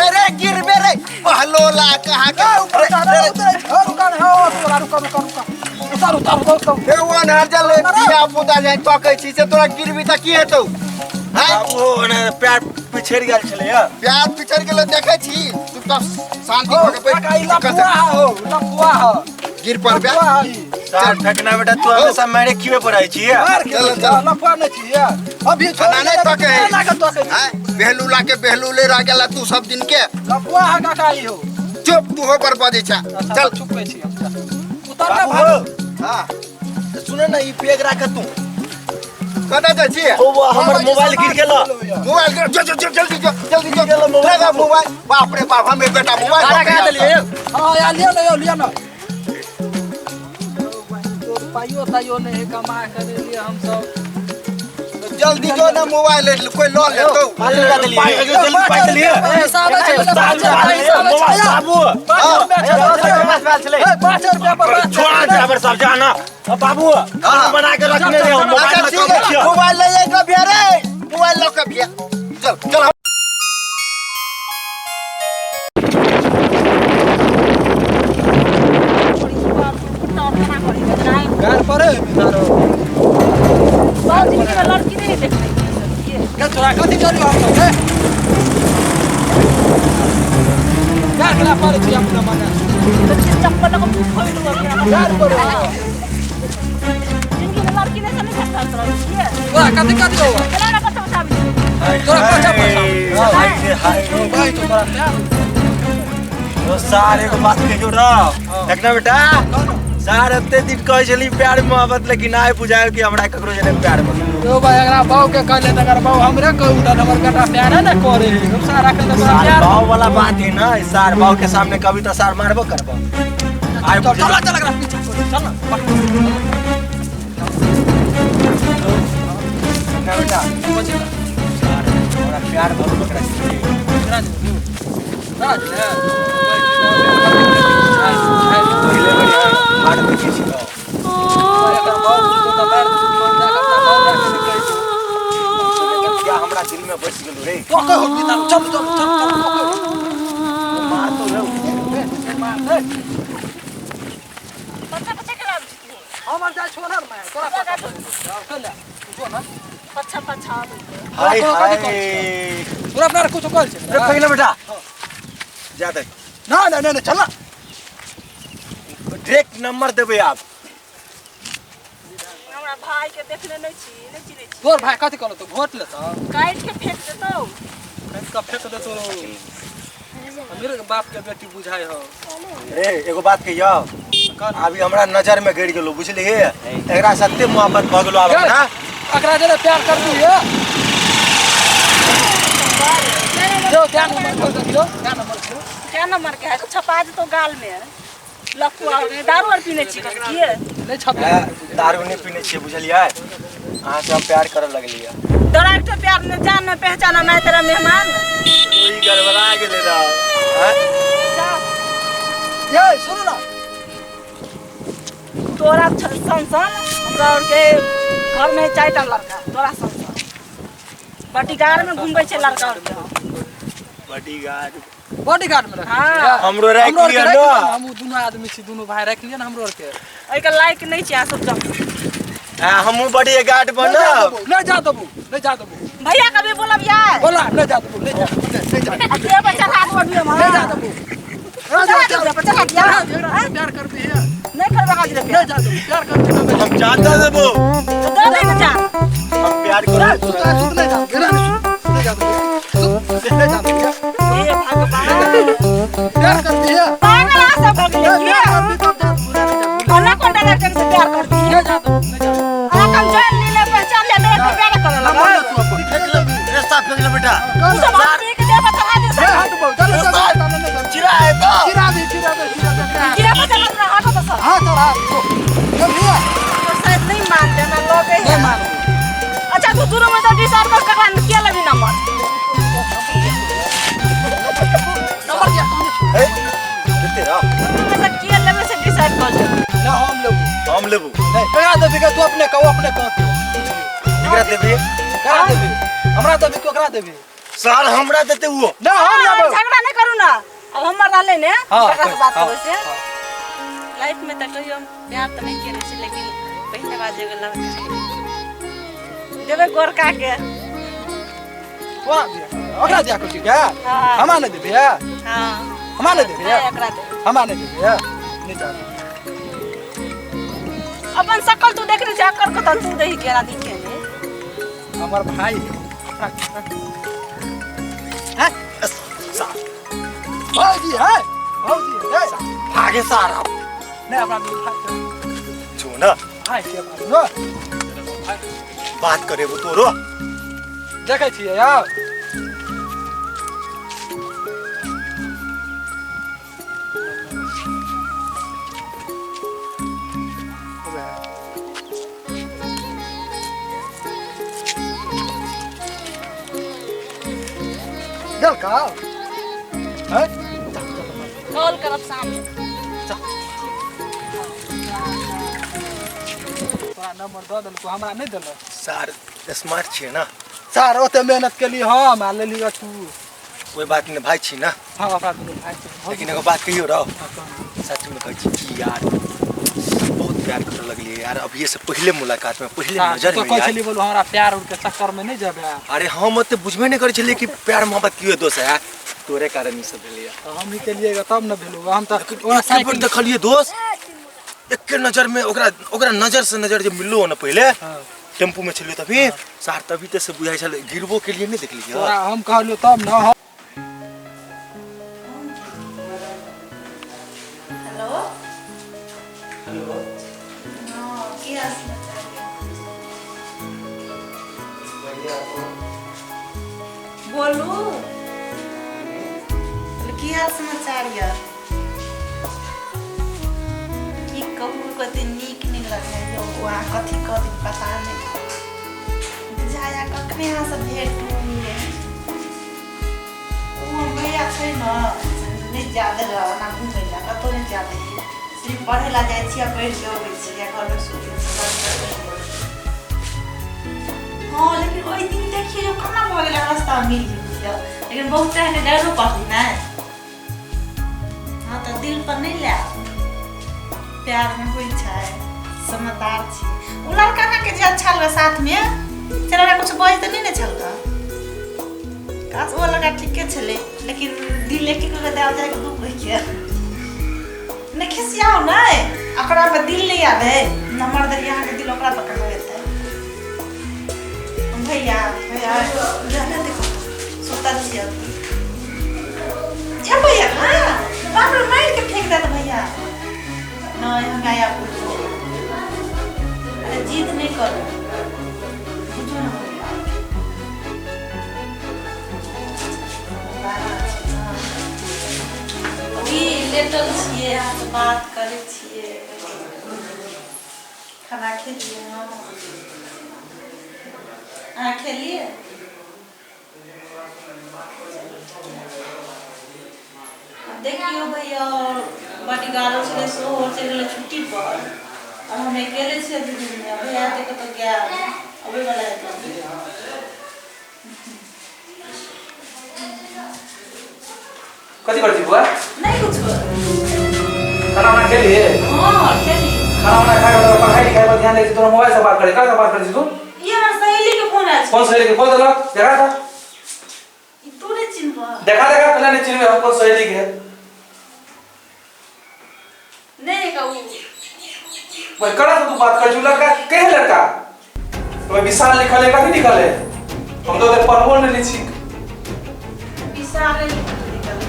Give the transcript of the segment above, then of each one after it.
रे रे गिरबे रे पहलोला कहाँ के ऊपर रे, रे, उतर रुका ना हो रुका रुका रुका उतार उतार उतार उतार हे वन हर जल धिया पुता जाय तकै छी से तोरा गिरबी त की हेतौ हैं बाबू हो ने प्यार पिछड़ गेल छलै या प्यार पिछड़ गेलो देखै छी चुपचाप शांति हो भऽ के काका ई बैठ लफुआ हो लफुआ हो गिर पड़ बे लफुआ हो ई सार ठकना बेटा तू हमेशा मेरे क्यों पढ़ाई छी मार के चलो, चलो। लफुआ नहीं छी अभी छोड़ ना नहीं तकै है ना के तकै हैं बेहलूला के बेहलूले रह गेला तू सब दिन के लफुआ है काका ई हो चुप तू हो पर बजै छा अच्छा, चल चुप छी हम चल। उतर ना बाबू भाई हो हां सुन ना ई बैग राख तू कतऽ जाइ छी ओ वो हमर मोबाइल गिर गेल मोबाइल के जो जो जो जल्दी जो जल्दी जो गेलो मोबाइल। लगा मोबाइल बाप रे बाप हमें बेटा मोबाइल भाड़ा कहाँ देलियै हाँ यार लिया ना यो लिया ना पाइयो ताइयो नहीं है कमा करे लिए हम सब जल्दी जो ना मोबाइल ले कोई ल लेतौ पाँच रुपया देलियै पाँच जल्दी पाइ देलियै पैसा आबै छै साल मोबाइल बाबू पाँच रुपया पर छोड़ा ड्राइवर साहब जा ना अब बाबू हाँ। बना के रखने रहे हम मोबाइल अच्छा में ठीक कम है रखियो मोबाइल ले जाइए भैया रे मोबाइल लऽ के भैया चल चल घर पर है लड़की नहीं देखै क्या तोरा कथी करियो हम सब रे क्या खेला पर छी अपना मने चप्पल लगा मुंह फोड़ दो घर पर जिंदगी में लड़की नहीं समझ सकता तोरा ये तोरा कथी करियो चला ना बच्चा बच्चा तोरा कथी पैसा हाय हाय भाई तो तोरा प्यार ओ सार एगो बात कहियो ना देखना बेटा सार एते दिन कहै छली प्यार मोहब्बत लेकिन आइ बुझायो कि हमरा ककरो जने प्यार भऽ गेल। यो भाई अगरा बाऊ के कहले त अगर बाऊ हमरे कहू त हमर बेटा प्यार ने करे हम सारा के तोरा सार प्यार बाव वाला बात है ना सार बाव के सामने कभी तो सार मारबो करबो आइ चल चल चल अगरा पीछे छोड़ चल ना देखना बेटा सार हमरा प्यार भऽ गेल ओकरा से। राज राज पहिले बेरी मार देखै छी तो। क्या हमरा दिल में बस गेलो रे चल चल चल चल मार तो रे बच्चा बच्चा के लाभ छी हमर जाइ छो ना मैं तोरा पता चल जो ना पछा पछा आबै छै। हाय तोरा हाय कथी तोरा अपना कुछ कहल छै रे पहिले बेटा जा दे ना ना ना चल ना डायरेक्ट नंबर देबै आप हमरा भाई के देखने नहीं छी नहीं चिन्है छी तोर भाई कथी कहलो तो घोट लेतो काटि के फेंक देतौ फेंक के फेंक देतो मेरे बाप के बेटी बुझाई हो रे एगो बात कहियो अभी हमरा नजर में गिर गेलो बुझलिए एकरा सत्ते मोहब्बत भऽ गेलो आब हमरा एकरा जरे प्यार कर दी है जो क्या नंबर खोल देखियो क्या नंबर खोल क्या नंबर के है तो छपा देतौ गाल में लफुआ हो गेलै दारू आर पीने छी किए नहीं छप दारू नहीं पीने छियै बुझलियै अहाँ से हम प्यार करऽ लगलियै तोरा एक प्यार ने जान ने पहचाना मैं तेरा मेहमान ई गड़बड़ा गेलै रा हैं? जा ये सुनो ना तोरा सन सन हमरा और के घर में चारि टा लड़का तोरा सन सन बटीगार में घूमबै छै लड़का और के बॉडीगार्ड बॉडीगार्ड में रख हाँ। हमरो राखि लिअ ना। हम दुनू आदमी छी दुनू भाई राखि लिअ ना हमरो आर के एहिके लायक नहीं छै अहाँ सब जब हाँ, हमहूँ बॉडीगार्ड बनब नहीं जा देबू नहीं जा देबू भैया कभी बोलब यार बोला नहीं जा देबू नहीं जा नहीं जा आ के बच्चा हाथ बढ़ियो हम नहीं जा देबू चढ़ा देबू चढ़ा दिया प्यार कर दी है नहीं करबा काज रे नहीं जा देबू प्यार कर दी हम जाता देबो दे दे ना जा हम प्यार करब सुत सुत नहीं जा नहीं जा सुत नहीं जा हे भगवान प्यार कर दी है पागल आ सब भगले प्यार कर दी तब जा कोना कोना लड़का से प्यार करती है नहीं जा देबू नहीं जा आ कम जान ले पहचान ले मेरे को प्यार करे लगा फेंक ले रास्ता फेंक ले बेटा तू सब आदमी के देह पर चढ़ा दे नहीं हाथ बहु चलो चलो चलो चिरा है तो चिरा दे चिरा दे चिरा दे गिरा पर चढ़ा दे हटो तो सब हाँ चल हाँ चल भैया तो शायद नहीं मानते ना लोगे नहीं मानबो अच्छा तू दोनों में तो डिसाइड कर ककरा में के लेबी नंबर नंबर दिया कौन ए देते रह दोनों में से के लेबे से डिसाइड कर ले ना हम लेबू हम लेबू नहीं ककरा देबी के तू अपने कहो अपने कहो तू एकरा देबी ककरा देबी हमरा देबी ककरा देबी साल हमरा देते वो ना हम लेबो झगड़ा नहीं रहलै ने हाँ, तकरा से बात हाँ, करबै से। लाइफ में तऽ कहियो हम प्यार तऽ नहि केने छी, लेकिन पहिले बार जे एगो लड़का है देबै गोरका के। तोरा दिया ओकरा दिया कुछ क्या? हाँ। हमा नहीं देबे। हाँ। हमा नहीं देबे। नहीं, एकरा देबै। हमा नहीं देबे, नहीं चाहब। अपन शकल तू देखने छै, अकर कतऽ तू दही केना दिखे ने। हमर भाई है। भौजी है, भौजी है। भागे सारा। नहीं, अपना भाई जो ना भाई के बात बात करे वो तोरो देखै छियै यार। गेल का हैं? कॉल करब शाम में। तोरा नंबर दऽ देलको, हमरा नहि देलक। सार स्मार्ट छियै ना। सार ओते मेहनत केली हम आ लेली तू। कोई बात नहीं भाई छी ना। हाँ, अपना दुनू भाई छी। लेकिन एगो बात कहियो रहो, सच में कहै छी कि यार बहुत प्यार करे लगलियै यार अभिये से, पहले मुलाकात में, पहले नजर तो में कहै यार। छली बोलू हमरा प्यार उर के चक्कर में नहीं जेबै। अरे हम ओते बुझबे नहीं करै छलियै कि प्यार मोहब्बत की दोस्त है, तोरे कारण ई सब भेलै यार। तऽ हम ही केलियै तब न भेलौ। हम तऽ ओकरा एक बेर साइकिल देखलियै दोस्त, एके नजर में ओकरा ओकरा नजर से नजर जे मिललो ने पहले टेम्पू में छलियै तभी सार, तभी तऽ से बुझाइ छलै गिरबो के लिए नहीं देखलियै। तोरा हम कहलियौ तब न। हेलो। हेलो। हाँ, की हाल समाचार ये? बोलू, की हाल समाचार ये? की कहू, कते नीक नहि लगै यौ। अहाँ कथी कह दिन पता नहि बुझाया कखने अहाँसँ भेट होइए। ओ हमर भैया छै ने, नहि जा देलक ओना घुमै लए, कतहु नहि जा दै। सिर्फ पढ़ै लए जाइ छी आ पढ़ि कऽ अबै छी आ घरमे सुतै छी। हँ, लेकिन ओहि दिन देखियौ केना भऽ गेलै, रास्तामे मिल गेल, लेकिन बहुत टाइम डरो पड़ली ने। हँ, तऽ दिल पर नहि लायब, प्यारमे होइ छै, समझदार छी। ओ लड़का ने के जे अच्छा लगे साथमे चल, ओकरा कुछ बज तऽ नहि ने छलका। काश ओ लड़का ठीके छलै, लेकिन दिल एक एक दए जाए दुख होइके। नहि खिसियाउ, नहि ओकरा पर दिल नहि आबै। नंबर देलियै अहाँके, दिल ओकरा पर कहाँ एतै? भैया, भैया जाने देखो, सुतल छियै ए भैया। हाँ, बाप रे, मारि के फेंक देत भैया। नहीं, हम आया पूछो। अरे जिद नहीं करो, बुझो ना भैया। अभी लेटल छियै, अहाँसँ बात करै छियै। खाना खेलियै? हँ, अहाँ खेलियै? देखियौ भैया, बॉडीगार्डो छलै सेहो चलि गेलै छुट्टी पर और हम अकेले छियै रूममे। भैया तऽ कतऽ गेल, अबै वाला हेतै। कथी करै छी बुआ? नहि कुछो। खाना उना खेलिए? हँ, खेलियै। खाना उना खा के तोरा पढ़ाई लिखाई पर ध्यान दै छी, तोरा मोबाइल से बात करे, कहाँ से बात करै छी तू? ई हमर सहेली के फोन आयल छै। कौन सहेली के? कौन देलक? देखा था। ई तू नहि चिन्हबह। देखा देखा, पहले नहीं चिन्हबे हम कौन सहेली के। नहि कहू। वही कड़ा से तू बात कर छी लड़का के है? लड़का तो विशाल लिखल है, कथी लिखल है? हम तो ओते पढ़बो नहीं ली छी। विशाल निकल।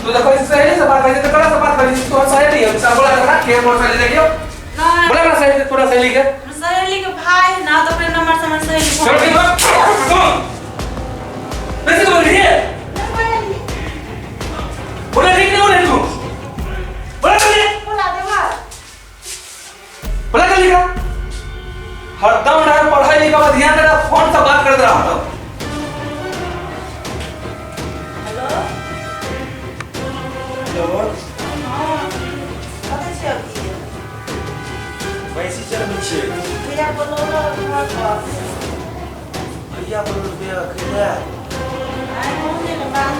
तू देखो, सहेली से बात करै छी तो कड़ा से बात करै छी? तोहर सहेली है विशाल? बोला ना के मोर सहेली, देखियो। नहि। बोला ना सहेली, तोरा सहेली के। हमर सहेली के भाई है ना, तऽ अपने नंबर से हमर सहेली चल फोन ठीक बा तुम वैसे तो बोल रही है। बोला ठीक नहीं बोले तू, बोला कर। बोला देबा। बोला कर लिखा। हरदम रहा पढ़ाई लिखा पर ध्यान दे रहा, फोन से बात करते रहा। हेलो। हेलो। हँ, कतऽ छियै अभी? वैसी चलबै छियै। भैया बोलौलक घर पर। भैया बोलल भैया अकेले? आइ हम ने बात।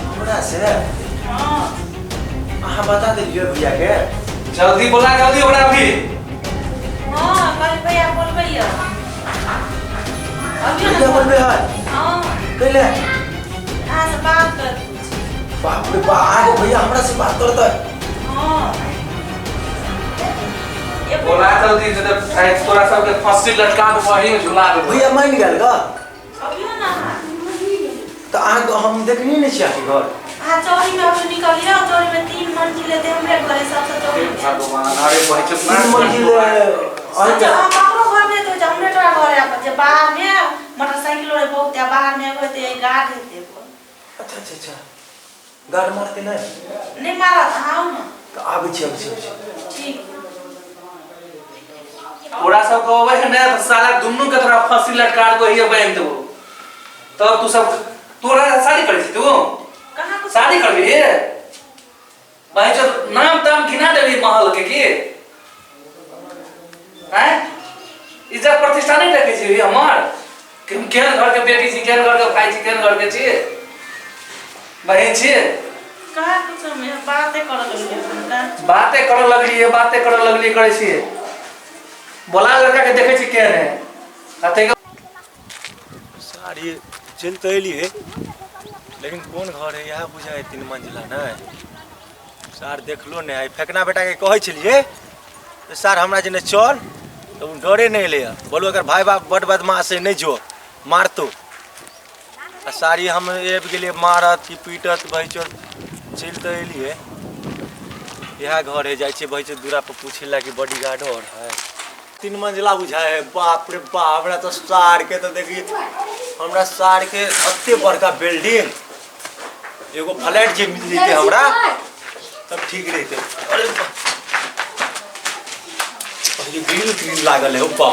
हमरा से? अहाँ बता देलियै भैया के? जल्दी बोला जल्दी ओकरा अभी। हाँ कल भैया बोलबै यौ। अभी भैया बोलबै है? हाँ। कैले? अहाँ से बात कर। बाप रे बाप, आगो भैया हमरा से बात करतै। हाँ बोला जल्दी, जब तोरा सबके फांसी लटका दे वही में झुला दे। भैया मान गेल गा? अभी ना। तऽ अहाँ हम देखनी नहि छी अहाँके घर। हाँ चौरी में अभी निकलियो, चौरी में 3 मंजिल है, हमरे घर है सबसे चौरी में। भगवान अरे बहन 3 मंजिल अच्छा हम ककरो घर में तो हमरे तोरा घर है जे बाहर में मोटरसाइकिल रे बहुत है, बाहर में होते गार्ड हेते। अच्छा अच्छा अच्छा, गार्ड मारते नहीं? नहीं मारत। आओ ना। तो आबै छी आबै छी। ठीक। तोरा सब कहबै है ना तो साला दुनू के तोरा फांसी लटका दे वही बांध देबो। तब तू सब तोरा शादी करै छी तू? कहां कुछ शादी करबी भाई? जो नाम ताम गिना देबी महल के की हैं? इज्जत प्रतिष्ठा नहीं रखे छी हमर कि हम केहन घर के बेटी छी, केहन घर के भाई छी, केहन घर के छी बहिन छी। कहां कुछ हम बातें करऽ लगलियै। बातें करऽ लगलियै, बातें करऽ लगलियै करै छी। बोला लड़का के देखै छी केहन है। अते सारी चलि तऽ एलियै, लेकिन कोन घर है इएह बुझाइ 3 मंजिला नहि सार देखलो नहि। आइ फेकना बेटाके कहै छलियै तऽ सार हमरा जेने चल, तऽ ओ डरे नहि एलै। बोलू अगर भाय बाप बड बदमाश है नहि जो मारतो। आ सारी हम आबि गेलियै मारत कि पीटत भाइ। चल चलि तऽ एलियै, इएह घर है। जाइ छियै भाइ दूरा पर पूछे ला कि बॉडीगार्डो और है। 3 मंजिला बुझाइ है। बाप रे बाप, हमरा तऽ सार के तऽ देखी हमरा सार के एते बड़का बिल्डिंग, एगो फ्लैट जे मिल जैते हमरा तब ठीक रहते। अरे पहिले ग्रिल ग्रिल लागल है ऊपर।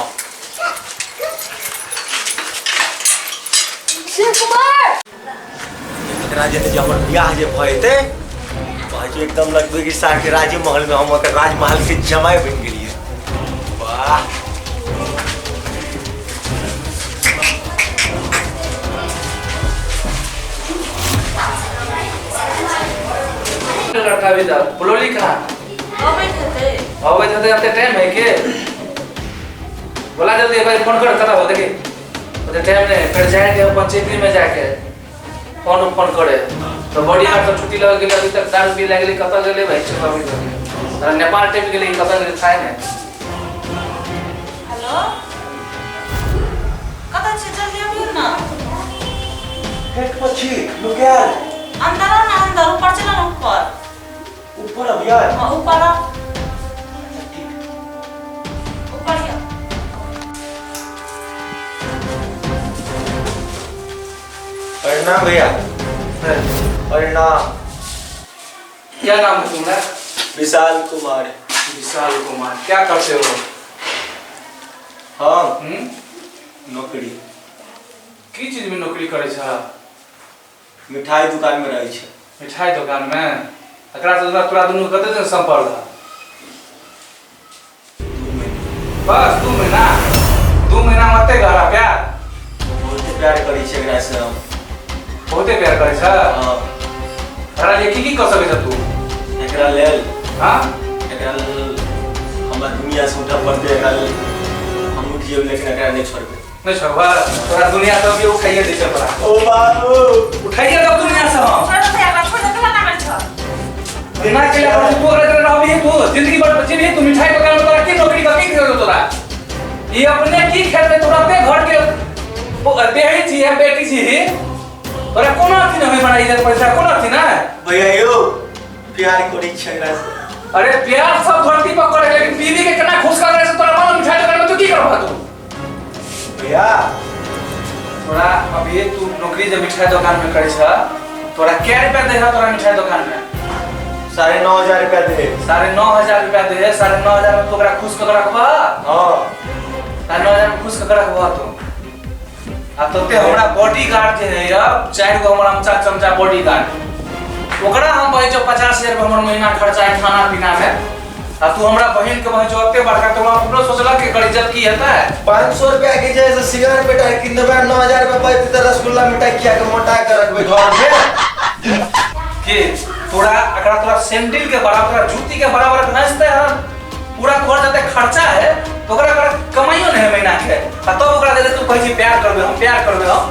एकरा जे हमर बियाह जे भऽ जेतै भाई एकदम लगबै कि सार के राजमहल में हम ओकर राजमहल के जमाई बनि गेलियै। वाह लड़का भी जा बोलोली कहाँ अबैत हेतै। अबैत हेतै, एते टाइम है के? बोला जल्दी एक बार फोन कर कता हो देखी। ओते टाइम नहीं, फिर जाएंगे पंचायती में जाके फोन फोन करे तो बॉडीगार्ड तो छुट्टी लग गेलै, अभी तक दारू पी लागि गेलै। कतऽ गेलै भाई? चुप अभी तक नेपाल टेप गेलै, कतऽ गेलै थाहे नहि। हेलो कतऽ छी? जल्दी अबियौ ना। गेट पर छी लुकायल। अंदर आओ ना, अंदर ऊपर चलो ना, ऊपर ऊपर अबियै। हां ऊपर आओ, ऊपर आओ। प्रणाम भैया। प्रणाम। क्या नाम है तुम्हारा? विशाल कुमार। विशाल कुमार, क्या करते हो? हम नौकरी। की चीज में नौकरी करै छ? मिठाई दुकान में रहै छै। मिठाई दुकान में? एकरा से तोरा दुनू कते दिन संपर्क है? 2 महीना। बस 2 महीना? 2 महीना में एते गहरा प्यार? बहुते प्यार करै छै एकरा से हम। बहुते प्यार करै छ? हाँ। एकरा लिए की की कर सकै छ तू? एकरा लेल? हाँ? एकरा लेल हमरा दुनिया से उठऽ पड़तै। एकरा लेल हम उठिए लेकिन एकरा नहि छोड़बै। नहीं छोड़बा? तोरा दुनिया से अभी उठाइए दै छै तोरा। ओ बाबू उठाइए तब दुनिया से हम। छोड़ दे एकरा, छोड़ दे, केना लागल छ? बिना के तू ओकरा जरे रहबही तू जिंदगी भर बचेबही तू। मिठाई दुकान में तोरा की नौकरी का की खेलतो तोरा? ई अपने की खेलतै तोरा? अपने घर के बेटी छी या बेटी छी तोरा कोनो अथी नहीं होय बड़ा इज्जत पैसा कोनो अथी ना। भैया यो प्यार करै छै एकरा से। अरे प्यार सब धरती पर करे, लेकिन बीवी के केना खुश करे से तोरा मालूम? मिठाई दुकान में तू की करबा तू? भैया तोरा अभी तू नौकरी जे मिठाई दुकान में करै छ, तोरा कै रुपया दे है तोरा मिठाई दुकान में? 9500 रुपया दे। 9500 रुपया दे। 9500 में तू ओकरा खुश कऽ रखबा? हां 9500 में खुश कऽ रखबा तू? आ तोते हमरा बॉडीगार्ड जे है अब 4 गो हमरा अमचा चमचा बॉडीगार्ड, ओकरा हम बहै छौ 50,000 रुपया हमर महीना खर्चा है खाना पीना में। आ तू हमरा बहिन के बहै छौ ओते बड़का, तो अपनो सोचलक कि एकर इज्जत की हेतै? 500 रुपया के जे से सिगार मिठाई किन देबै, 9000 रुपया पैते त रसगुल्ला मिठाई किया के मोटा के रखबै घर में। के तोरा अकरा तोरा सैंडल के बराबर, जूती के बराबर हंसते हन। पूरा घर जते खर्चा है तो ओकरा ओकरा कमाइयो नहीं है महीना के, आ तब ओकरा दे तू कहै छी प्यार करबे हम, प्यार करबे हम।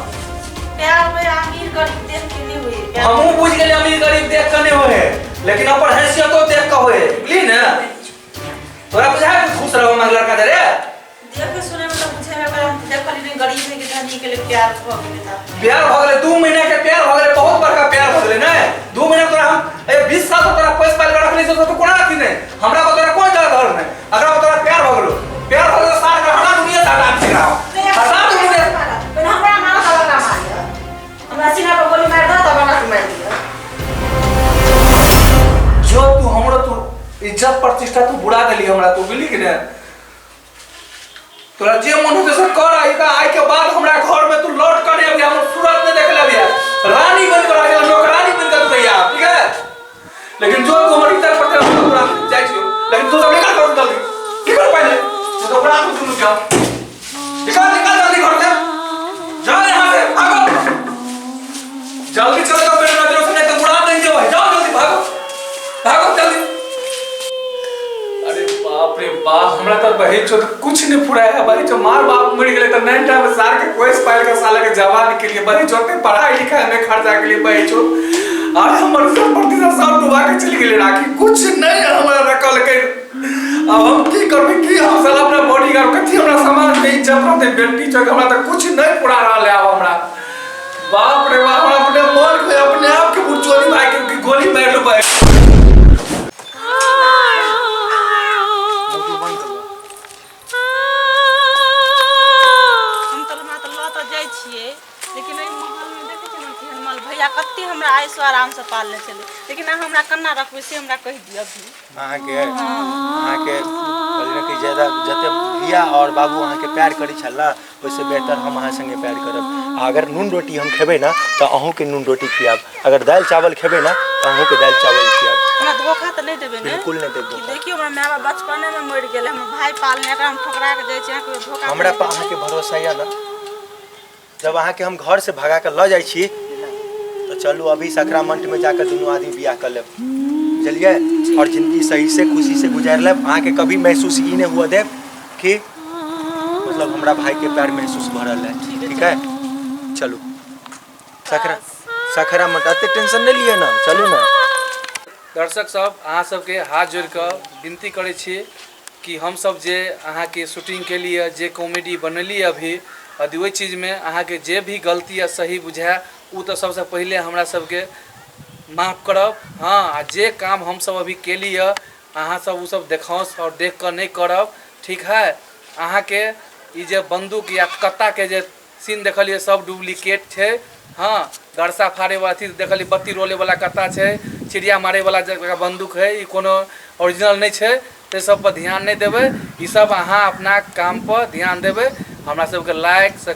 प्यार में अमीर गरीब देख के नहीं हुई। हमहूँ बुझि गेलियै अमीर गरीब देख के नहीं होए, लेकिन अपन हैसियतो देख के होए, बुझली ने? तोरा बुझाय खुश रहो हमर लड़का दे रे। देख के सुने में तो बुझे में पर हम देखली नहीं गरीब है कि धनी के लिए प्यार भ गेलै त। प्यार भ गेलै, 2 महीना के प्यार भ गेलै, बहुत बड़का प्यार भ गेलै ने। 2 महीना तोरा हम 20 साल से तोरा पैसा पाल के रखली छौ तो कोना अथी नहीं, हमरा पर तोरा कोई डर नहीं। अगर तोरा प्यार भ गेलो, प्यार भ गेलो सार के हटा दुनिया से हटा दे रहा, हटा दुनिया। पर हमरा मार तब ना मारियो, हमरा सीना पर गोली मार दो तब ना मार दियो। जो तू हमरो तू इज्जत प्रतिष्ठा तू बुरा देली हमरा, तू बुझली कि ने? तोरा जे मन होते से कर। आई का आई के बाद हमरा घर में तू लौट कर नहीं अभी, हमर सूरत नहीं देख ले, रानी बन कर आ गेल, नौकरानी बन कर तैयार, ठीक है? लेकिन जो तू हमर इज्जत प्रतिष्ठा तू बुरा जाय छियो, लेकिन तू सब निकल कर जल्दी, निकल पहले, तो तोरा तू दुनू जाओ, निकल निकल जल्दी घर से, जाओ यहाँ से, भागो जल्दी, चलो तो मेरे नजरों से नहीं तो उड़ा देंगे भाई, जाओ जल्दी, भागो भागो जल्दी। अरे बाप रे बाप, हमरा तो बहिन चो कुछ नहीं फुराया है बहिन चो, मार बाप मर गेले तो नैन टाइम सार के कोस पाइल के साला के जवान के लिए बहिन चो पढ़ाई लिखाई में खर्चा के लिए बहिन चो। अरे हमर सब प्रतिशत सब डुबा के चल गेले राखी, कुछ नहीं हमरा रखल के। अब हम की करबे की हम साला अपना बॉडीगार्ड कथी हमरा समाज में इज्जत रहते बेटी चो, हमरा तो कुछ नहीं पुरा रहल है। अब हमरा बाप रे बाप, हमरा अपने मन के अपने आप के बुचोली भाई के गोली मार लो भाई। लेकिन महल में देखे छियै ने केहन महल, भैया कते हमरा आइसो आराम से पालने छलै, लेकिन अहाँ हमरा केना रखबै से हमरा कहि दिअ अभी। अहाँके अहाँके कहलियै कि ज्यादा जते भैया और बाबू अहाँके प्यार करै छल ना, ओहिसँ बेहतर हम अहाँ संगे प्यार करब। अगर नून रोटी हम खेबै ना तऽ अहूँके नून रोटी खियाब, अगर दालि चावल खेबै ना तऽ अहूँके दालि चावल खियाब। हमरा धोखा तऽ नहि देबै ने? बिल्कुल नहि देबै धोखा। देखियौ हमरा माय बाप बचपने में मरि गेलै, हमर भाई पालने, एकरा हम ठोकरा के जाइ छी, अहाँके धोखा हमरा पर अहाँके भरोसा यऽ ना? जब अहाँके हम घर से भगा के लऽ जाइ छी तो चलू अभी सक्रामंट में जाकर दुनू आदमी बियाह कर लेब, बुझलियै? और जिंदगी सही से खुशी से गुजार लेब। अहाँके कभी महसूस ई नहीं हुआ देब कि मतलब हमरा भाई के प्यार महसूस भऽ रहल है, ठीक है? चलू सक्रामंट, एते टेंशन नहीं लिअ ना, चलू ना। दर्शक सब, अहाँ सबके हाथ जोड़ कऽ विनती करै छी कि हम सब जे अहाँके शूटिंग के लिए जे कॉमेडी बनली अभी, यदि ओहि चीजमे अहाँके जे भी गलती या सही बुझाए ओ तऽ सबसँ पहिले हमरा सबके माफ करब। हाँ, आ जे काम हम सब अभी केली हँ अहाँ सब ओ सब देखौस और देख कऽ नहि करब, ठीक है? अहाँके ई जे बंदूक या कत्ताके जे सीन देखलियै सब डुप्लीकेट छै। हाँ, गरसा फाड़े वाला अथी देखलियै, बत्ती रोले वाला कत्ता छै, चिड़िया मारे वाला जगह बंदूक है, ई कोनो ओरिजिनल नहीं छै। ते सब पर ध्यान नहीं देबै, ई सब अहाँ अपना काम पर ध्यान देबै। हमरा सबके लाइक